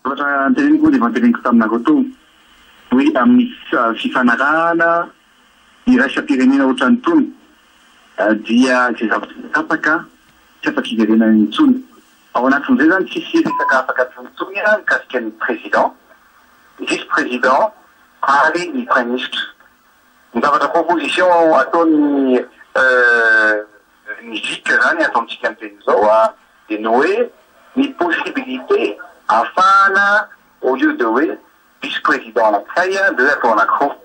Zavatra anteneniko moa dia efa anteneniko taminareo teo hoe amin'ny fifanarahana iraisam-pirenena ohatran'itony dia izay zavatra tapaka tsy afaka iverenana intsony. Ao anatin'izay izany tsisy resaka afaka atao intsony mikasika ny président, vice président ary ny praiminisitra. Ny zavatra proposition ataon'ny ny GIC izany ato amintsika miteny izao dia ny hoe ny possibilité ahafahana au lieu de hoe vice président anankiray dia hoe atao anankiroa.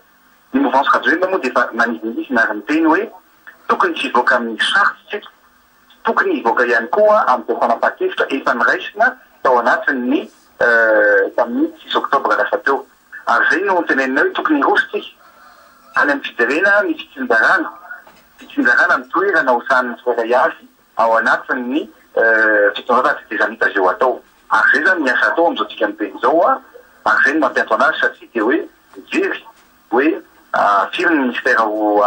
Ny mouvance Rajoelina moa dia efa nanizingizina ary niteny hoe tokony tsy hivoaka amin'ny charte isika, tsy tokony hivoaka ihany koa amin'izao fanapahan-kevitra efa noraisina tao anatin'ny tamin'ny six octobre lasa teo. Ary izay no noteneninay hoe tokony hiroso isika any amin'ny fijerena ny fitsinjarana, fitsinjarana ny toerana ho sahanin'ny tsirairay avy ao anatin'ny fitondrana tetezamita izay ho atao. Ary izay izany ny asa atao amin'izao tsika miteny izao, ary izay no mampiantso an'azy satria dia hoe mijery hoe firy ny ministère ho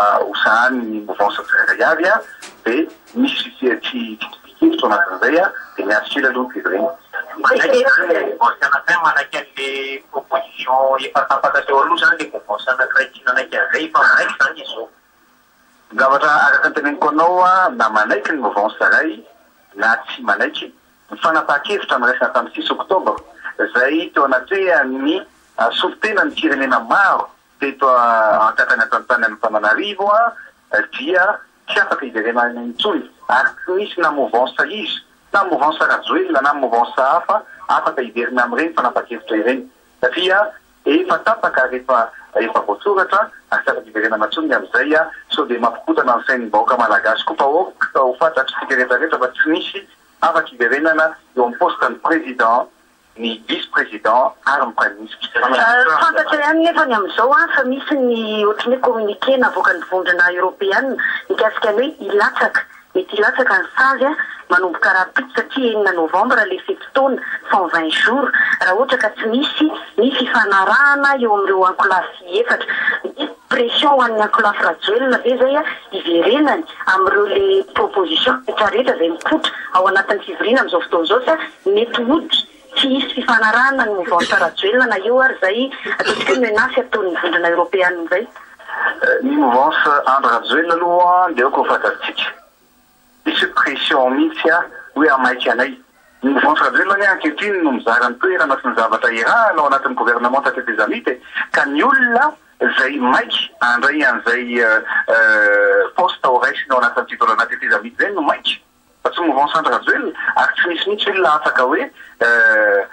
sahanin'ny mouvance tsirairay avy dia misy tsy fitovian-kevitra ao anatin'izay dia miantso kely aloha ny fivoriana. Manaiky izany ilay mouvance anankiray manaiky an'ilay proposition efa tapaka teo aloha izany ilay mouvance anankiray tsy nanaiky an'izay efa manaiky izany izy izao. Ny zavatra araka ny teneniko anao na manaiky ny mouvance iray na tsy manaiky, ny fanapahan-kevitra noraisina tamin'ny six octobre izay teo anatrehan'ny solontenan'ny firenena maro teto an-tratran'ny an-tany Antananarivo dia tsy afaka hiverenana intsony ary tsy misy na mouvance iza na mouvance Rajoelina na mouvance hafa afaka hiverina amin'ireny fanapahan-kevitra ireny satria efa tapaka ary efa efa voasoratra ary tsy afaka hiverenana intsony ny amin'izay sao dia mampikotana ny sain'ny vahoaka malagasy koa fa aoka ho fantatr'isika rehetra rehetra fa tsy misy afaka hiverenana eo amin'ny poste ny président, ny vice président ary ny praiminisitra. Fantatra ihany nefa ny amin'izao fa misy ny ohatran'ny hoe communiqué navoakan'ny vondrona eoropeana mikasika ny hoe hilatsaka, mety hilatsaka ny sazy manomboka rahampitso satria enina novambra ilay fe-potoana, 120 jours, raha ohatra ka tsy misy ny fifanarahana eo amin'ireo ankolafy efatra. Misy pression ho an'ny ankolafy Rajoelina ve izay hiverenany amin'ireo le proposition rehetra rehetra izay mipoitra ao anatin'ny fivoriana amin'izao fotoana izao sa mety hody tsy hisy fifanarahana ny mouvance Rajoelina na eo ary izay ataontsika hoe menace ataon'ny vondrona eoropeanina izay? Ny mouvance Andry Rajoelina aloha dia aoka ho fantatsika, tsisy pression mihitsy hoe hamaika anay. Ny mouvance Rajoelina anie ankehitriny no mizara ny toerana sy ny zavatra irahana ao anatin'ny gouvernemanta tetezamita e! Ka ny olona izay maika handray an'izay poste ho raisiny ao anatin'ny fitondrana tetezamita izay no maika fa tsy mouvance Andry Rajoelina ary tsy misy mihitsy olona afaka hoe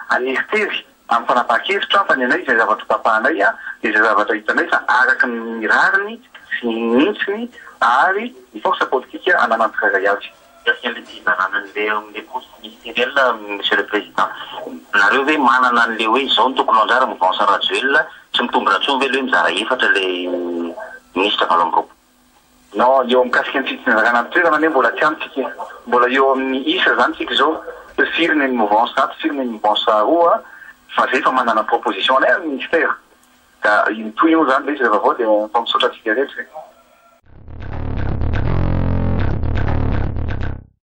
haneritery amin'ny fanapahan-kevitra fa ny anay izay zavatra tapahanay dia izay zavatra hitanay fa araka ny rariny sy ny hintsiny ary ny force politique ananan'ny tsirairay avy. Mikasika an'ilay fizarana an'ilay amin'ilay poste ministériel Monsieur le Président, nareo ve manana an'ilay hoe izao no tokony ho anjara mouvance Rajoelina, tsy mitombina intsony ve ilay hoe mizara efatra ilay minisitra 28? Non, eo mikasika ny fitsinjarana ny toerana anie mbola tsy any tsika e. Mbola eo amin'ny isa zany tsika izao hoe firy ny mouvance ato, firy ny mouvance aroa, fa zay efa manana proposition anay amin'ny ministère. Ka mitohy eo zany le izy rehefa avy eo dia mifampisaotra antsika rehetra e.